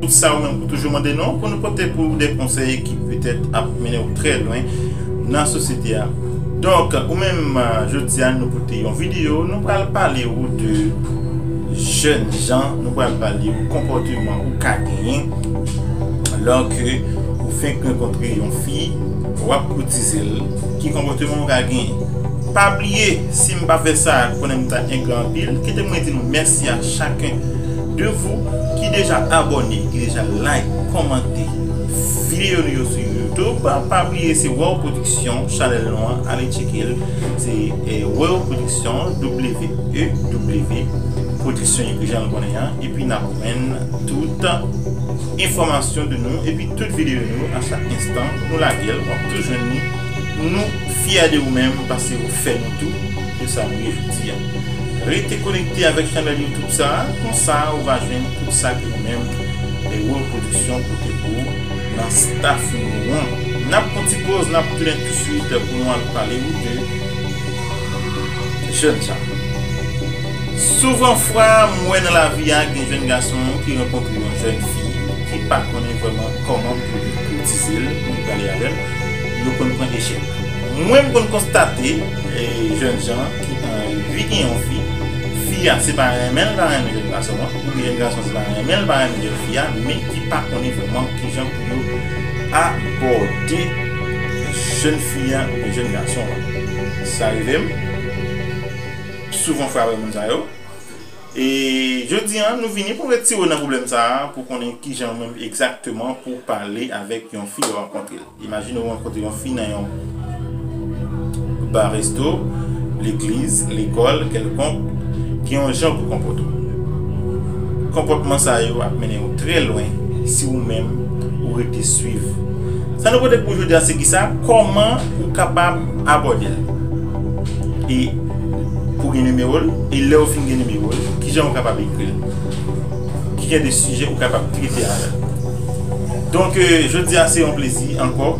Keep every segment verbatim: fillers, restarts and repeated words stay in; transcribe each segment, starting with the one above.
Tout sa ou menm pou toujou mande nou, pou nou pote pou ou de konsèy ki petèt ap mennen ou trè lwen nan sosyete a. Donk, ou menm, jodi a nou pote yon videyo, nou pral pale ou de jèn jan, nou pral pale ou konpòteman ou ka genyen lè ke ou fenk rankontre yon fi, w ap koutize l, ki konpòteman ou ka genyen. Pa bliye, si m pa fè sa, konnen m ta engra anpil. Kite mwen di nou mèsi a chaken de vou ki deja abòne, ki deja like, kòmante videyo nou yo sou YouTube. Pa bliye, se Wow Production, chanèl nou an, ale tcheke l. Se eh, Wow Production, W E W Production, epi jan l konnen an. Epi n ap jwenn tout enfòmasyon de nou, epi tout videyo nou, a chak enstan, nou lage l, w ap tou jwenn li. Nou fyè de ou menm, paske ou fè nou tou, de sa nou ye jodi a. Rete konekte avèk chanèl YouTube sa a, konsa ou va jwenn tout sa ke nou menm, eh, Wow Production pote pou ou nan staff nou an. N ap pran ti poz, n ap tounen touswit pou nou al pale ou de jèn sa. Souvan fwa, m wè nan lavi a, gen jèn gason ki rankontre yon jèn fi ki pa konnen vrèman kòman pou li koutize l, pou li pale avè l. Yo konn pran echèk. Mwen, m konn konstate, eh, jèn jan ki anvi gen yon fi, fi a se pa renmen l pa renmen jèn gason an, oubyen jèn gason se pa renmen l pa renmen jèn fi a, men ki pa konnen vrèman kijan pou yo abòde jèn fi a oubyen jèn gason an. Sa rive m souvan fwa avèk moun sa yo. E jodi a, nou vini pou n retire w nan pwoblèm sa a, pou konnen kijan ou menm egzakteman pou w pale avèk yon fi lè w rankontre l. Imajine w rankontre yon fi nan yon ba, resto, legliz, lekòl, kèlkonk, gen yon jan pou konpòte w. Konpòtman sa yo ap mennen w trè lwen si ou menm ou rete swiv. Sa nou pote pou jodi a se kisa? Kòman ou kapab abòde l? E pou gen nimewo l, e lè w fin gen nimewo l, kijan ou kapab ekri l? Ki jan de sijè ou kapab trete avè l? Donk, eh, jodi a se yon plezi ankò.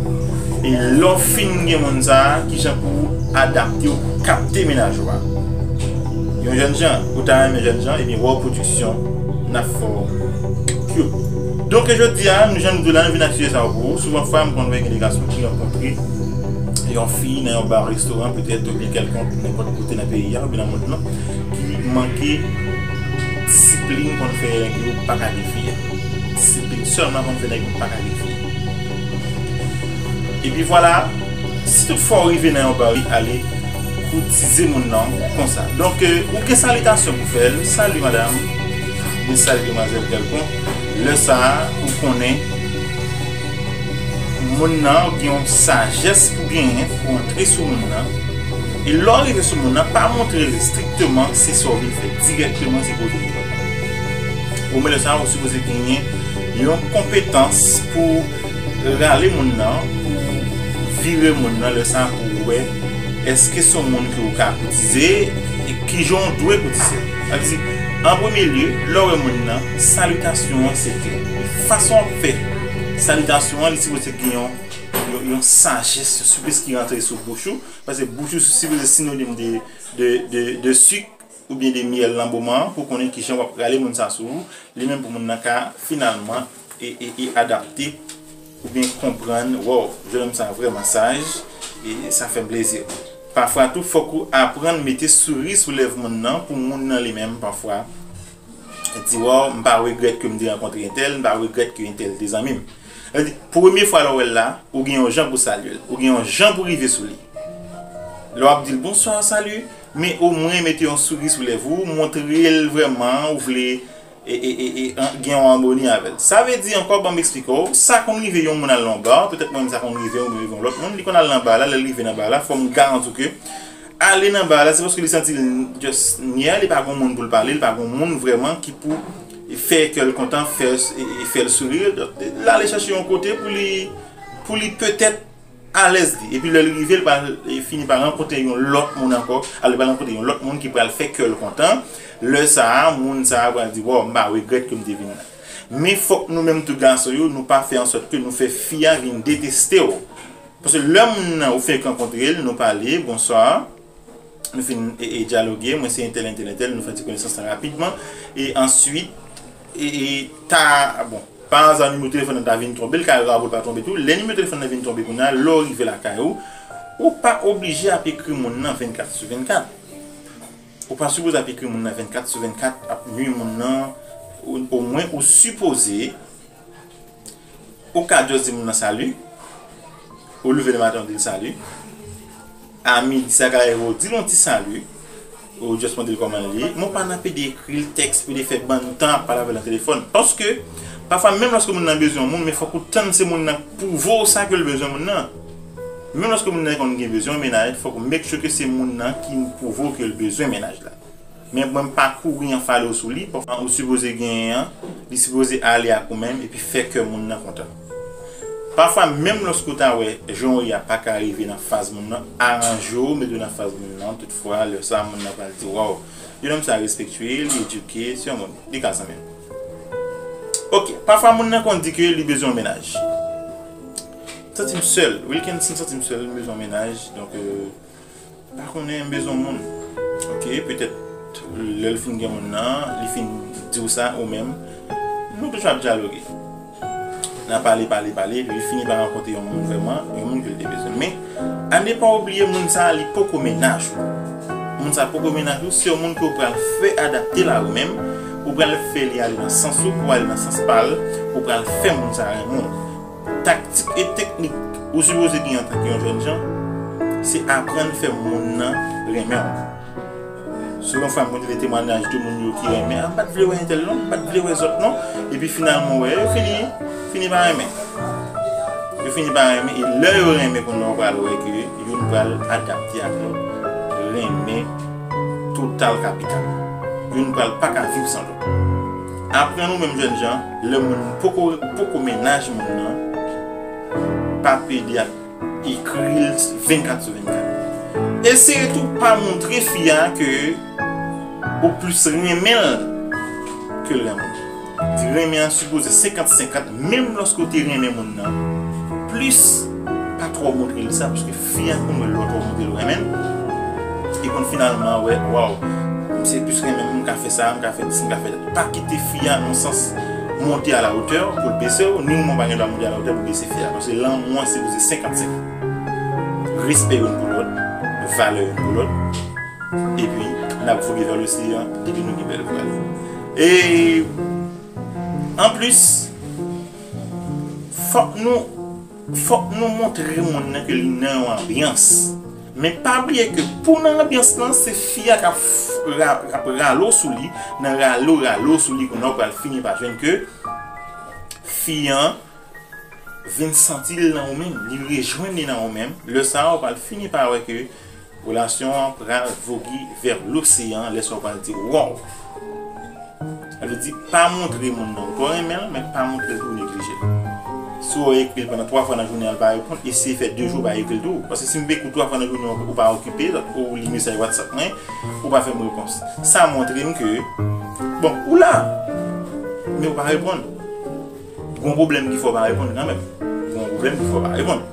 E lè w fin gen moun sa a, kijan pou w adapte w pou kapte mennaj ou a? Yon jèn jan, ou ta renmen jèn jan, ebyen Wow Production, n ap fè w kyo. Donk, jodi a, nou jan nou di w la, nou vin ak sijè sa yo pou ou. Souvan fwa, m konn wè gen de gason ki rankontre yon fi nan yon ba, restoran, petèt, oubyen kèlkonk, nenpòt kote nan peyi a, oubyen nan mond lan, ki manke disiplin konn fè nèg yo pa ka gen fi a. Disiplin sèlman konn fè nèg yo pa ka gen fi a. Epi vwala, si tout fwa w rive nan yon ba, w ale koutize moun nan konsa. Donk, eh, ou gen salitasyon pou fè l. Sali, madanm. Ou gen sali, demwazèl kèlkonk. Lè sa a, ou konnen moun nan gen yon sajès pou genyen pou antre sou moun nan. E lè w rive sou moun nan, pa montre l estrikteman se sa w vin fè. Dirèkteman, se kote w ye. Ou men lè sa a, ou sipoze genyen yon konpetans pou rale moun nan, pou vire moun nan, lè sa a pou w wè èske se yon moun ke w ka koutize, e kijan w dwe koutize. Sa vle di, an premye lye, lè w wè moun nan, salitasyon an se kle. Fason w ap fè salitasyon an, li sipoze gen yon, yon, yon sajès, yon souplès ki rantre sou bouch ou, paske bouch ou sipoze sinonim de, de, de, de sik, oubyen de myèl nan moman an pou konnen kijan w ap rale moun sa sou ou, li menm pou moun nan ka finalman e, e, e adapte oubyen konprann, wow, jennonm sa vrèman saj, e sa fè m plezi. Pafwa tou, fòk ou aprann mete souri sou lèv moun nan pou moun nan li menm pafwa di, wow, m pa regrèt ke m te rankontre entèl, m pa regrèt ke entèl te zanmi m. Sa vle di, premye fwa lè w wè l la, ou gen yon jan pou salye l, ou gen yon jan pou rive sou li. Lè w ap di l bonswa, salut, men omwen mete yon souri sou lèv ou, montre l vrèman ou vle e, e, e, e, an, gen yon amoni avè l. Sa vle di ankò, ban m eksplike w, sa konn rive yon moun al nan yon ba, petèt mwen menm sa konn rive m, oubyen rive yon lòt moun, li konn al nan ba la, lè l rive nan ba la, fò m garanti w ke ale nan ba la, se paske li santi l just nyè, li pa gen moun pou l pale, li pa gen moun vrèman ki pou fè kè l kontan, fè, e, e fè l souri, l ale chèche yon kote pou li, pou li petèt alèz li. Epi lè l rive, l pral, e, fini pa rankontre yon lòt moun ankò. Alò, li pral rankontre yon lòt moun ki pral fè kè l kontan. Lè sa a, moun sa a pral di, wow, m pa regrèt ke m te vin la. Men fòk nou menm tou gason yo, nou pa fè ansòt ke nou fè fi a vin deteste w. Paske lè moun nan ou fenk rankontre l, nou pale, bonswa, nou fin, e, e, dyaloge, mwen se entèl, entèl, entèl, nou fè ti konesans lan rapidman. E answit, e, e, ta, bon, pa aza nimewo telefòn nan ta vin tonbe, l ka rawo pou l pa tonbe tou. Lè nimewo telefòn nan vin tonbe kounye a, lè w rive lakay ou, ou pa oblije ap ekri moun nan vennkat sou vennkat. Ou pa sipoze ap ekri moun nan vennkat sou vennkat, ap nwi moun nan. O, omwen, ou sipoze, ou ka just di moun nan sali, ou leve le maten, ou di l sali. A midi, sa ka rive, ou di l yon ti sali, ou just mande l kòman l ye. Men w pa nan pede ekri l tèks, pede fè bann tan ap pale avè l nan telefòn. Paske, pafwa, menm lòske moun nan bezwen yon moun, men fòk ou tann se moun nan pwouve w sa ke l bezwen moun nan. Menm lòske moun nan konn gen bezwen yon mennaj, fòk ou make sure ke se moun nan ki pwouve w ke l bezwen mennaj la. Men mwen pa kouri an fale w sou li, pafwa ou sipoze genyen an, li sipoze ale ak ou menm, epi fè kè moun nan kontan. Pafwa, menm lòske w ta wè jan w ye a pa ka rive nan faz moun nan, aranje w, mete w nan faz moun nan, toutfwa, lè sa a, moun nan pral di, waw, yon nonm sa respektye, li edike, se yon moun, li ka zanmi m. Ok, pafwa, moun nan konn di ke li bezwen yon mennaj. M santi m sèl, Wilkinson, m santi m sèl, m bezwen yon mennaj, donk, euh, pa konnen, m bezwen yon moun. Ok, petèt lè l fin gen moun nan, li fin di w sa, ou menm, nou toujou ap dyaloge. N a pale, pale, pale, epi li fini pa rankontre yon moun vrèman, yon moun ke l te bezwen. Men, a ne pa oubliye, moun sa a, li poko mennaj ou. Moun sa a poko mennaj ou, se yon moun ke w pral fè adapte l a ou menm, ou pral fè li ale nan sans ou, pou ale nan sans pa l, ou pral fè moun sa a renmen w. Taktik e teknik ou sipoze gen antanke yon jèn jan, se aprann fè moun nan renmen w. Souvan fwa m konn tande temwayaj de moun yo ki renmen, a, m pa t vle wè entèl non, m pa t vle wè zòt non, epi finalman, w wè, yo fini, fini pa renmen. Yo fini pa renmen, e lè yo renmen, kounye a w pral wè ke youn pral adapte ak lòt, renmen total kapital. Youn pral pa ka viv san lòt. Aprann ou menm jèn jan, lè moun poko, poko mennaj moun nan, pa pede ap ekri l vennkat sou vennkat. Eseye tou pa montre fi a ke ou plis renmen l ke l renmen w. Di renmen an sipoze senkant senkant, menm lòske w te renmen moun nan plis, pa twò montre l sa, paske fi a konn wè lè w twò montre l ou renmen l, li konn finalman wè, waw, misye plis renmen m, m ka fè sa, m ka fè dis, m ka fè dat. Pa kite fi a nan sans monte à la hauteur pou l bese w, ni ou menm w pa gen dwa monte à la hauteur pou bese fi a, paske lanmou an sipoze senkant senkant. Respè youn pou lòt, valè youn pou lòt, epi n ap voge vè loseyan depi nou gen bèl vwal. E anplis, fòk nou, fòk nou montre moun nan ke li nan yon anbyans. Men pa bliye ke pou nan anbyans lan, se fi a k ap f-, ra-, ap rale w sou li, nan rale w, rale w sou li, kounye a w pral fini pa jwenn ke fi an vin santi l nan ou menm, li rejwenn li nan ou menm. Lè sa a, w pral fini pa wè ke relasyon an pral voge vè loseyan, lè sa a w pral di, waw! Sa vle di, pa montre moun nan ou twò renmen l, men pa montre l tou neglije l. Si w ekri l pandan twa fwa nan jounen an, l pa reponn, eseye fè de jou w pa ekri l tou. Paske si m ekri w twa fwa nan jounen an, ou pa okipe, ou li mesaj WhatsApp mwen, ou pa fè m repons. Sa montre m ke, bon, ou la, men ou pa reponn. Gon pwoblèm ki fè w pa reponn kanmenm. Gon pwoblèm ki fè w pa reponn.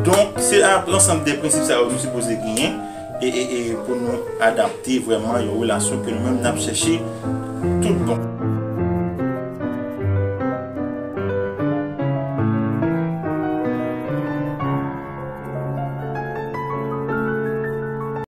Donk, se ap ansanm de prensip sa yo nou sipoze genyen e, e, e pou nou adapte vrèman yon relasyon ke nou menm n ap chèche tout bon.